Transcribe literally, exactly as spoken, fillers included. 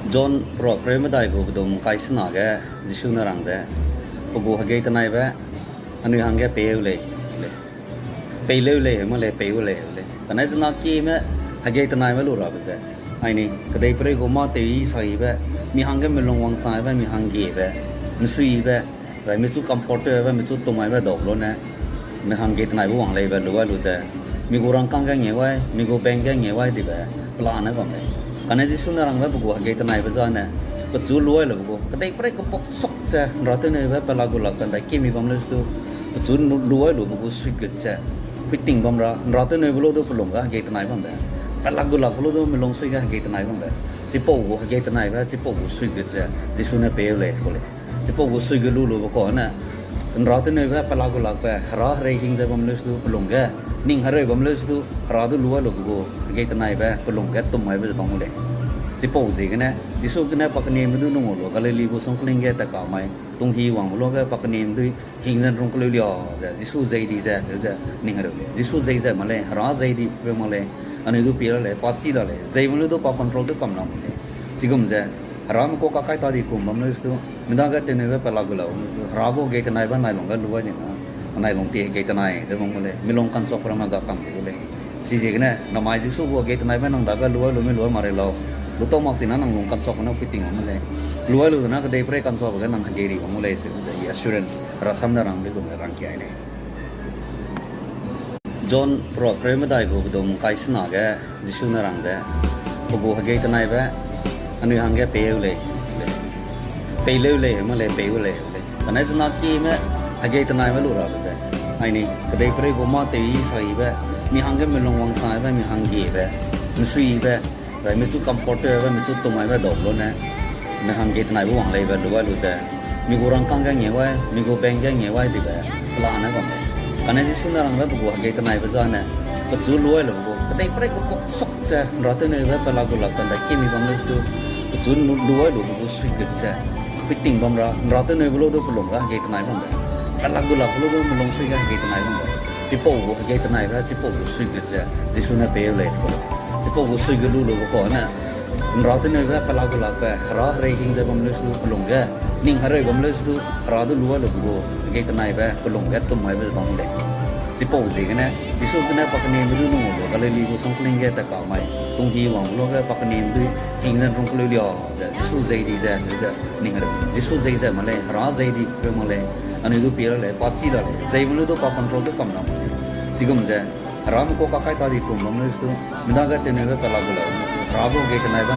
John peruak kereu medai gu pedum kai sena ge Jisu ne rang ze, pe gu hegei tenaibe, anui hangge pei eu lei, lei. Pei leu lei, heu mak lei, pei u lei, heu lei. Kane zena kieme hegei tenaibe lu rabe ze, aini, kedeiperei gu mâ tew yi sa yibe, mi hangge melung wangchangbe, mi hanggiebe, mesuibe, zai mechu comfort tewbe, mechu tumaibe dau lu ne, mi hangge tenaibe wang leibe lu ai lu ze, mi gu rangkâng ge ngeu ai, mi gu bank ge ngeu ai dibe, pelane bam lei. Kane Jisu ne rangbe pe gu hegei tenaibe zane, pechu lu ai lube gu, kedeiperei kepuk suk ze, nra tewneube pela gu lak pe ndai kemi bam leu su du, pechu lu ai lube gu suigut ze, puiting bam ra, nra tewneube lu du pelung ge hegei tenai bambe, pela gu lak lu du melung sui ge hegei tenai bambe, chipau gu hegei tenaibe, chipau gu suigut ze, Jisu ne pei eu lei kau lei. Chipau gu suigut lu lube kau ne, nra tewneube pela gu lak pe, hera herei hing ze bam leu su du pelung ge, ning hereu bam leu su du, hera du lu ai lube gu, hegei tenaibe, pelung ge tum aibe ze bam gu lei. Chipau ziegene, Jisu gene pa kenieme du nung lu Galili gu sungkling ge tat ka mai, tung hi wangbe luage pa kenieme du hing ze rung keleu lia ze, Jisu zei di ze, cheu ze, ning hereu lei. Jisu zei ze mak lei, hera zei di peu mak lei, anui du pie la lei, pa chî la lei, zei bam leu du pa control tew kam la mak lei. Chigum ze, herame kau kakai ta di kum bam leu su du, mi dage tewneube pela gu lak bam leu su du, hera gu hegei tenaibe nai lungge lu ai di na, nai lung ti hegei tenai ze bam gu lei, mi lung kanchuak ramme ga kam gu lei. Chiziegene, namai Jisu gu hegei tenaibe nang dage lu ai lu mi lu ai mak rei lau, lu tau mak ti na nang lung kanchuak ne puiting bam gu lei. Lu ai lu de na kedeiperei kanchuakbe ge nang hegei ri bam gu lei, cheu ze, i assurance, herasam ne rang de gum ze rangkia lei. John peruak kereu medai gu pedum kai sena ge Jisu ne rang ze, pe gu hegei tenaibe, anui hangge pei eu lei, lei. Pei leu lei, heu mak lei, pei u lei, heu lei. Kane zena kieme hegei tenaibe lu rabe ze, aini, kedeiperei gu mâ tew yi sa yibe, mi hangge melung wangchangbe, mi hanggiebe, mesuibe, zai mechu comfort tewbe, mechu tumaibe dau lu ne, mi hangge tenaibe wang leibe lu ai lu ze, mi gu rangkâng ge ngeu ai, mi gu bank ge ngeu ai dibe, pelane bam lei. Kane Jisu ne rangbe pe gu hegei tenaibe zane, pechu lu ai lube gu, kedeiperei kepuk suk ze, nra tewneube pela gu lak pe ndai kemi bam leu su du, pechu lu ai lube gu suigut ze, puiting bam ra, nra tewneube lu du pelung ge hegei tenai bambe, pela gu lak lu du melung sui ge hegei tenai bambe, chipau gu hegei tenaibe, chipau gu suigut ze, Jisu ne pei eu lei kau lei. Chipau gu suigut lu lube kau ne, nra tewneube pela gu lak pe, hera herei hing ze bam leu su du pelung ge, ning hereu bam leu su du, hera du lu ai lube gu, hegei tenaibe, pelung ge tum aibe ze bam gu lei. Chipau ziegene, Jisu gene pa kenieme du nung lu Galili gu sungkling ge tat ka mai, tung hi wangbe luage pa kenieme du hing ze rung keleu lia ze, Jisu zei di ze, cheu ze, ning hereu. Jisu zei ze mak lei, hera zei di peu mak lei, anui du pie la lei, pa chî la lei, zei bam leu du pa control tew kam la mak lei. Chigum ze, herame kau kakai ta di kum bam leu su du, mi dage tewneube pela gu lak bam leu su du, hera gu hegei tenaibe